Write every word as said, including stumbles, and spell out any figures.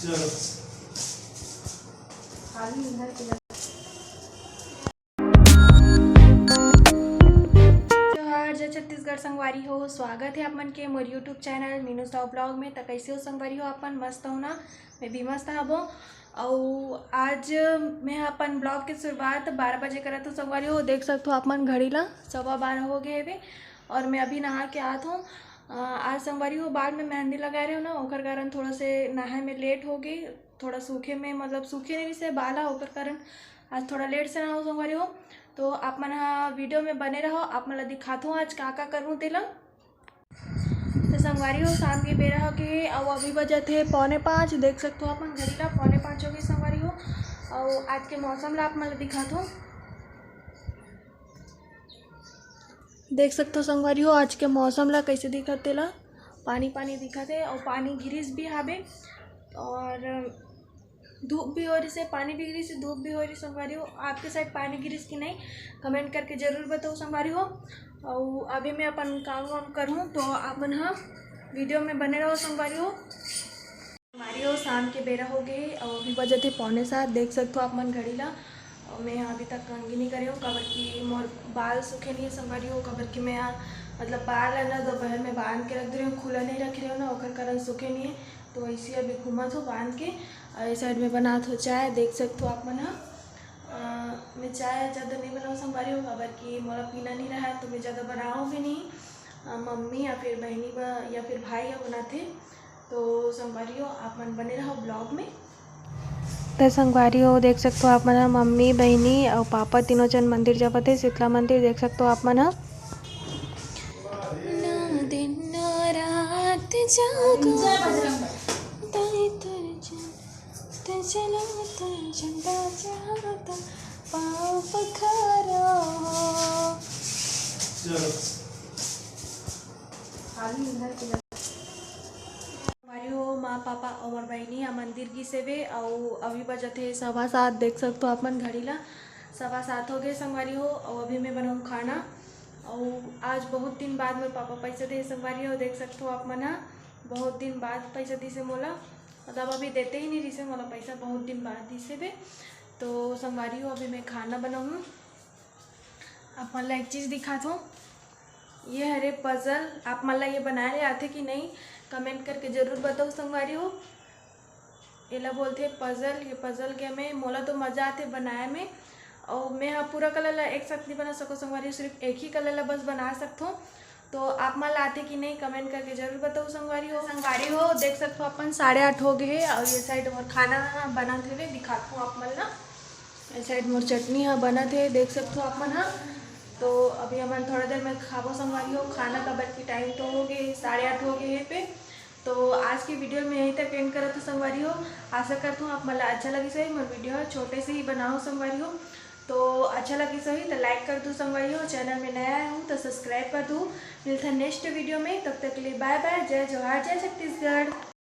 जोहार, जय छत्तीसगढ़ संगवारी हो, स्वागत है आप मन के मोर YouTube चैनल मीनूज राव ब्लॉग में। त कैसे हो संगवारी हो आप मन? मस्त हो ना? मैं भी मस्त हबो। अउ आज मैं ह अपन ब्लॉग के शुरुआत बारह बजे करत हूँ संगवारी हो। देख सकत हो आप मन घड़ी ला, सवा बारह हो गए हवे और मैं अभी नहा के आत हूँ। अ, आज संगवारी हो बाल में मेहंदी लगाए रहे हो ना, ओकर कारण थोड़ा से नहाए में लेट हो गए, थोड़ा सूखे में, मतलब सूखे नहीं से बाल ह, ओकर कारण आज थोड़ा लेट से नहाओ संगवारी हो। तो आप मन ह वीडियो में बने रहो, आप मन ला दिखात हूँ आज का का करूँ तेला। तो संगवारी हो, शाम के बेरा हो के अउ अभी बजत हे पौने पाँच। देख सकत हो आप मन घड़ी ला, पौने पाँच हो गए संगवारी हो। अउ आज के मौसम ला आप मन ला दिखात हो, देख सकत हो संगवारी हो आज के मौसम ला कैसे दिखत तेला, पानी पानी दिखत हे अउ पानी गिरिस भी हाबे और धूप भी हो रही से, पानी भी गिरी से, धूप भी हो रही संगवारी हो। आपके साइड पानी गिरिस कि नहीं, कमेंट करके जरूर बताओ संगवारी हो। और अभी मैं अपन काम वाम करूँ तो आप मन ह वीडियो में बने रहो संगवारी हो। संगवारी हो, शाम के बेरा हो गए और अभी बजत हे पौने सात। देख सकत हो आप मन घड़ी ला, और मैं अभी तक कंघी नहीं करे हूँ, काबर कि मोर बाल सूखे नहीं है संगवारी हो, काबर कि मैं ह, मतलब बाल है ना दोपहर में बांध के रख दे रही हूँ, खुला नहीं रख रही हूँ ना, ओकर कारण सूखे नहीं है। तो ऐसे अभी घूमत हो बांध के, और ये साइड में बनात हो चाय, देख सकत हो आप मन ह। अ, मैं चाय ज़्यादा नहीं बनाऊँ संगवारी हो, काबर कि मोला पीना नहीं रहा, तो मैं ज़्यादा बनाऊँ भी नहीं। अ, मम्मी या फिर बहनी ब-, या फिर भाई ह बनाथे। तो संगवारी हो, आप मन बने रहो ब्लॉग में। त संगवारी हो, देख सकत हो आप मन ह, मम्मी, बहनी अउ पापा तीनों जन मंदिर जावत हे, शीतला मंदिर। देख सकत हो आप मन ह। ना दिन ना रात जागो, दाई तोर जन, ते चलो तोर झंडा जाता, पाँव पखारो। चलो। संगवारी हो, माँ, पापा अउ मोर बहिनी ह मंदिर गिस हेवे अउ अभी बजत हे सवा सात। देख सकत हो आप मन घड़ी ला, सवा सात हो गए संगवारी हो। अउ अभी मैं बनाऊँ खाना। अउ आज बहुत दिन बाद मोर पापा पैसा दे संगवारी हो, देख सकत हो आप मन ह, बहुत दिन बाद पैसा दिस हे मोला, मतलब अभी देते ही नहीं रिसे मोला पैसा, बहुत दिन बाद दिस हेवे। तो संगवारी हो, अभी मैं खाना बनाऊँ। आप मन ला एक चीज़ दिखात हूँ, ये हरे पजल। आप मन ला ये बनाए ले आथे कि नहीं, कमेंट करके जरूर बताओ संगवारी हो। एला बोलथे पजल, ये पजल गेम हे। मोला तो मज़ा आथे बनाए में, और मैं ह पूरा कलर ला एक साथ नहीं बना सको संगवारी हो, सिर्फ एक ही कलर ला बस बना सकथों। तो आप मन ला आथे कि नहीं, कमेंट करके जरूर बताओ संगवारी हो। संगवारी हो, देख सकत हो अपन साढ़े आठ हो गए हे, और ये साइड मोर खाना बनत हेवे, दिखात हूँ आप मन ला। ए साइड मोर चटनी ह बनत हे, देख सकत हो आप मन ह। तो अभी हमन थोड़ा देर में खाबो संगवारी हो खाना, काबर कि टाइम तो हो गए, साढ़े आठ हो गए हे पे। तो आज की वीडियो में यहीं तक एंड करत हूँ संगवारी हो। आशा करत हूँ आप मन ला अच्छा लगिस होही। मोर वीडियो ह छोटे से ही बनाओ संगवारी हो, तो अच्छा लगिस होही तो लाइक कर दू संगवारी हो। चैनल में नया आए हूँ तो सब्सक्राइब कर दू। मिलथन नेक्स्ट वीडियो में, तब तक के लिए बाय बाय, जय जोहार, जय छत्तीसगढ़।